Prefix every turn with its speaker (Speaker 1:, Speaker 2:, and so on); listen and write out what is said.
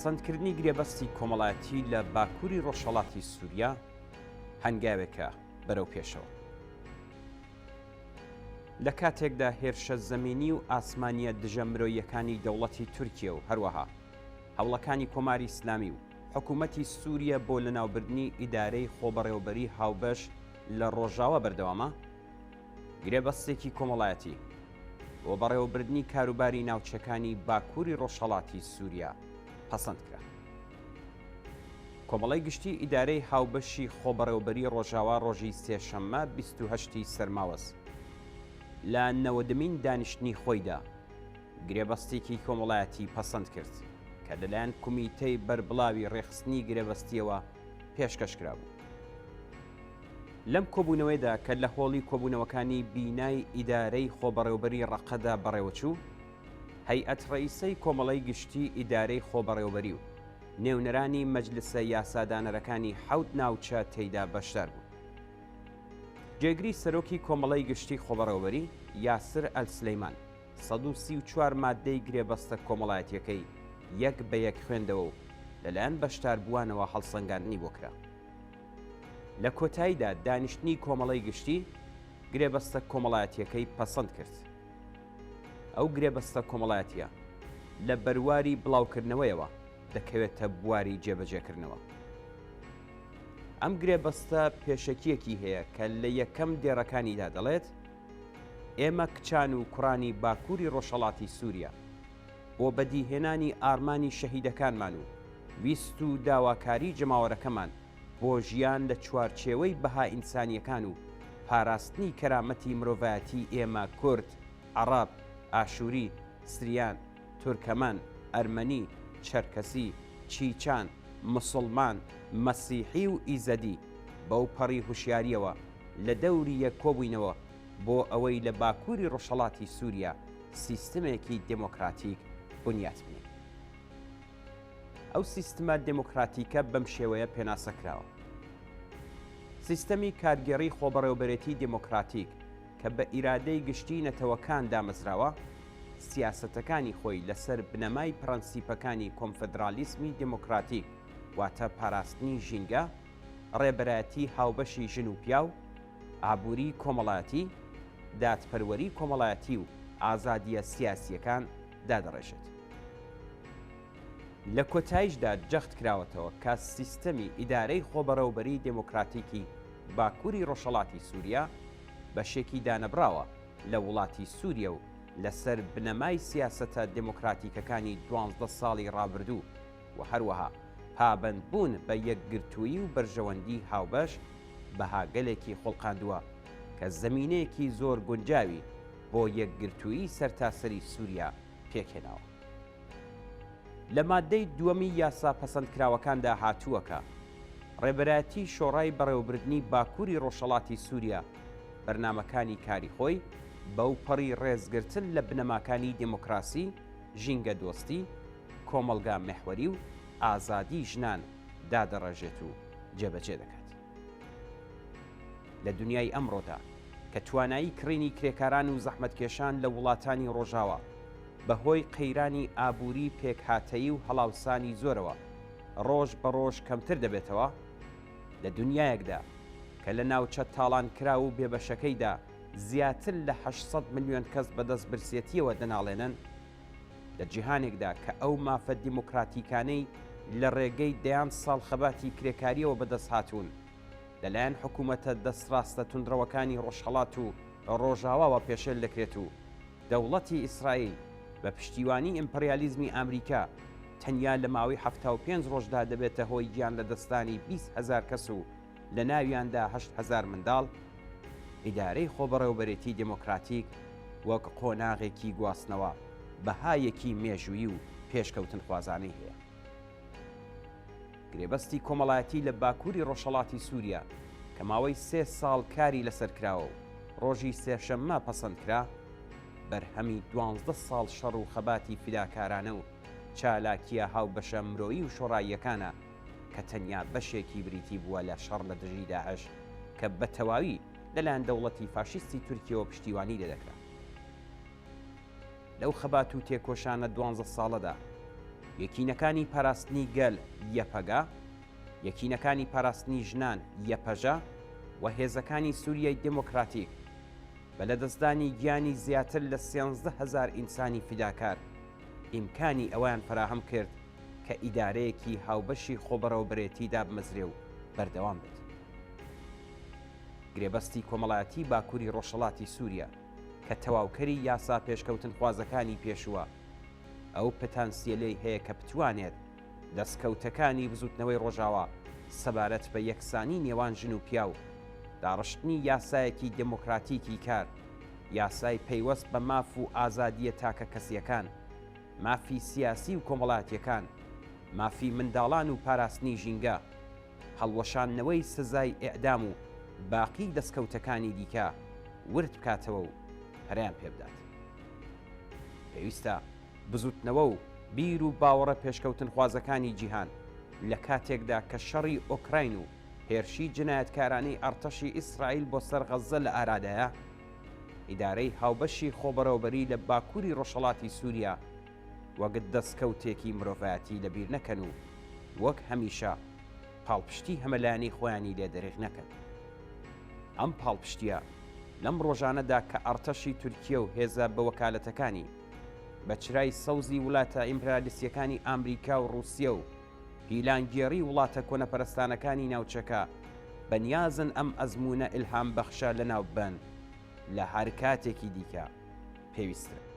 Speaker 1: پەسەندکردنی گرێبەستی کۆمەڵایەتی لە باکووری ڕۆژهەڵاتی سووریا هەنگاوێکە بەرەو پێشەوە. لە کاتێکدا هێرشە زەمینی و ئاسمانییە دژە مرۆییەکانی دەوڵەتی تورکیە و هەروەها هەوڵەکانی کۆماری ئیسلامی و حکوومەتی سووریە بۆ لەناوبردنی ئیدارەی خۆبەڕێوەبەریی هاوبەش لە ڕۆژاوا بەردەوامە، گرێبەستێکی کۆمەڵایەتی بۆ بەڕێوەبردنی کاروباری ناوچەکانی باکووری ڕۆژهەڵاتی سووریا پەسەند کرا. کۆمەڵەی گشتی ئیدارەی هاوبەشی خۆبەڕێوەبەریی ڕۆژاوا ڕۆژی سێشەممە 28 ی سەرماوەز لە نەوەدەمین دانیشتنی خۆیدا گرێبەستێکی کۆمەڵایەتی پەسەند کرد کە لەلایەن کومیتەی بەربڵاوی ڕێکخستنی گرێبەستییەوە پێشکەش کرابوو. لەم کۆبوونەوەیەدا کە لە هۆڵی کۆبوونەوەکانی بینای ئیدارەی خۆبەڕێوەبەری ڕەققەدا بەڕێوەچوو، هەیئەت ڕەئیسەی کۆمەڵەی گشتی ئیدارەی خۆبەڕێوەبەری و نێونەرانی مەجلسە یاسادانەرەکانی حەوت ناوچە تێیدا بەشدار بوون. جێگری سەرۆکی کۆمەڵەی گشتی خۆبەڕێوەبەری، یاسر ئەلسلەیمان، 134 ماددەی گرێبەستە کۆمەڵایەتییەکەی یەک بە یەک خوێندەوە و لەلایەن بەشداربووانەوە هەڵسەنگاندنی بۆ کرا. لە کۆتاییدا دانیشتنی کۆمەڵەی گشتی گرێبەستە کۆمەڵایەتییەکەی پەسەند کرد. ئەو گرێبەستە کۆمەڵایەتییە لە بەرواری بڵاوکردنەوەیەوە دەکەوێتە بواری جێبەجێکردنەوە. ئەم گرێبەستە پێشەکییەکی هەیە کە لە یەکەم دێڕەکانیدا دەڵێت، ئێمە کچان و کوڕانی باکووری ڕۆژهەڵاتی سووریا بۆ بەدیهێنانی ئارمانی شەهیدەکانمان و ویست و داواکاری جەماوەرەکەمان بۆ ژیان لە چوارچێوەی بەها ئینسانییەکان و پاراستنی کەرامەتی مرۆڤایەتی ئێمە کورد، عەڕەب، ئاشووری، سریان، تورکەمەن، ئەرمەنی، چەرکەسی، چیچان، مسوڵمان، مەسیحی و ئیزەدی بەو پەڕی هوشیارییەوە لە دەوری یەک کۆبووینەوە بۆ ئەوەی لە باکووری ڕۆژهەڵاتی سووریا سیستمێکی دێمۆکراتیک بنیات بنێین. ئەو سیستمە دێمۆکراتیکە بەم شێوەیە پێناسە کراوە. سیستەمی کارگێڕی خۆبەڕێوەبەرێتی دێمۆکراتیک کە بە ئیرادەی گشتی نەتەوەکان دامەزراوە، سیاسەتەکانی خۆی لەسەر بنەمای پرەنسیپەکانی کۆنفدرالیسمی دێمۆکراتیک واتە پاراستنی ژینگە، ڕێبەرایەتی هاوبەشی ژن و پیاو، ئابووری کۆمەڵایەتی، دادپەروەری کۆمەڵایەتی و ئازادییە سیاسییەکان دادەڕێژێت. لە کۆتاییشدا جەخت کراوەتەوە کە سیستەمی ئیدارەی خۆبەڕێوەبەریی دێمۆکراتیکی باکووری ڕۆژهەڵاتی سووریا بەشێکی دانەبڕاوە لە وڵاتی سووریە و لەسەر بنەمای سیاسەتە دێمۆکراتیکەکانی دوانزدە ساڵی ڕابردوو و هەروەها پابەندبوون بە یەکگرتوویی و بەرژەوەندیی هاوبەش بەهاگەلێکی خوڵقاندووە کە زەمینەیەکی زۆر گونجاوی بۆ یەکگرتوویی سەرتاسەری سووریا پێکهێناوە. لە ماددەی دووەمی یاسا پەسەندکراوەکاندا هاتووە کە، ڕێبەرایەتی شۆڕای بەڕێوەبردنی باکووری ڕۆژهەڵاتی سووریا بەرنامەکانی کاری خۆی بەوپەڕی ڕێزگرتن لە بنەماکانی دێمۆکراسی، ژینگەدۆستی، کۆمەڵگا مێحوەری و ئازادیی ژنان دادەڕێژێت و جێبەجێ دەکات. لە دنیای ئەمڕۆدا کە توانایی کڕینی کرێکاران و زەحمەتکێشان لە وڵاتانی ڕۆژاوا بە هۆی قەیرانی ئابووری پێکهاتەیی و هەڵاوسانی زۆرەوە ڕۆژ بە ڕۆژ کەمتر دەبێتەوە، لە دنیایەکدا کە لە ناوچە تاڵانکراو و بێبەشەکەیدا زیاتر لە 800 ملیۆن کەس بەدەست برسێتییەوە دەناڵێنن، لە جیهانێکدا کە ئەو مافە دیموکراتیکانەی لە ڕێگەی دەیان ساڵ خەباتی کرێکارییەوە بەدەست هاتوون، لەلایەن حکوومەتە دەستڕاستە توندڕەوەکانی ڕۆژهەڵات و ڕۆژاواوە پێشێل دەکرێت و دەوڵەتی ئیسرائیل بە پشتیوانی ئیمپڕیالیزمی ئامریکا تەنیا لە ماوەی 75 ڕۆژدا دەبێتە هۆی گیانلەدەستدانی 20 هەزار کەس و لە ناویاندا 8000 منداڵ، ئیدارەی خۆبەڕێوەبەرێتی دێمۆکراتیک وەک قۆناغێکی گواستنەوە بەهایەکی مێژوویی و پێشکەوتنخوازانەی هەیە. گرێبەستی کۆمەڵایەتی لە باکووری ڕۆژهەڵاتی سووریا کە ماوەی سێ ساڵ کاری لەسەر کراوە و ڕۆژی سێشەممە پەسەند کرا، بەرهەمی دوانزدە ساڵ شەڕ و خەباتی فیداکارانە و چالاکییە هاوبەشە مرۆیی و شۆڕاییەکانە کە تەنیا بەشێکی بریتی بووە لە شەڕ لە دژی داعش کە بە تەواوی لەلایەن دەوڵەتی فاشیستی تورکیەوە پشتیوانی لێدەکرا. لەو خەبات و تێکۆشانە دوانزە ساڵەدا. یەکینەکانی پاراستنی گەل، یەپەگە، یەکینەکانی پاراستنی ژنان، یەپەژە، و هێزەکانی سوریای دێمۆکراتیک، بە لەدەستدانی گیانی زیاتر لە 13 هەزار ئینسانی فیداکار، ئیمکانی ئەوەیان فەراهەم کرد کە ئیدارەیەکی هاوبەشی خۆبەڕێوەبەرێتی دابمەزرێ و بەردەوام بێت. گرێبەستی کۆمەڵایەتی باکووری ڕۆژهەڵاتی سووریا کە تەواوکەری یاسا پێشکەوتنخوازەکانی پێشووە، ئەو پتانسیەلەی هەیە کە بتوانێت دەستکەوتەکانی بزووتنەوەی ڕۆژاوا سەبارەت بە یەکسانی نێوان ژن و پیاو، داڕشتنی یاسایەکی دێمۆکراتیکی کار، یاسای پەیوەست بە ماف و ئازادییە تاکەکەسییەکان، مافی سیاسی و کۆمەڵاتییەکان، مافی منداڵان و پاراستنی ژینگە، هەڵوەشاندنەوەی سزای ئێعدام و باقی دەستکەوتەکانی دیکە ورد بکاتەوە و پەرەیان پێ بدات. پێویستە بزووتنەوە و بیر و باوەڕە پێشکەوتنخوازەکانی جیهان لە کاتێکدا کە شەڕی ئۆکراین و هێرشی جنایەتکارانەی ئەڕتەشی ئیسرائیل بۆ سەر غەززە لە ئارادایە، ئیدارەی هاوبەشی خۆبەڕێوەبەری لە باکووری ڕۆژهەڵاتی سووریا وەک دەستکەوتێکی مرۆڤایەتی لەبیر نەکەن و وەک هەمیشە پاڵپشتی هەمەلایەنەی خۆیانی لێ دەریغ نەکەن. ئەم پاڵپشتییە لەم ڕۆژانەدا کە ئەڕتەشی تورکیە و هێزە بە وەکالەتەکانی بە چرای سەوزی ولاتە ئیمپرالیستیەکانی ئامریکا و ڕووسیە و پیلانگێڕی وڵاتە کۆنەپەرستانەکانی ناوچەکە بە نیازن ئەم ئەزموونە ئیلهامبەخشە لەناو ببەن، لە هەر کاتێکی دیکە پێویستترە.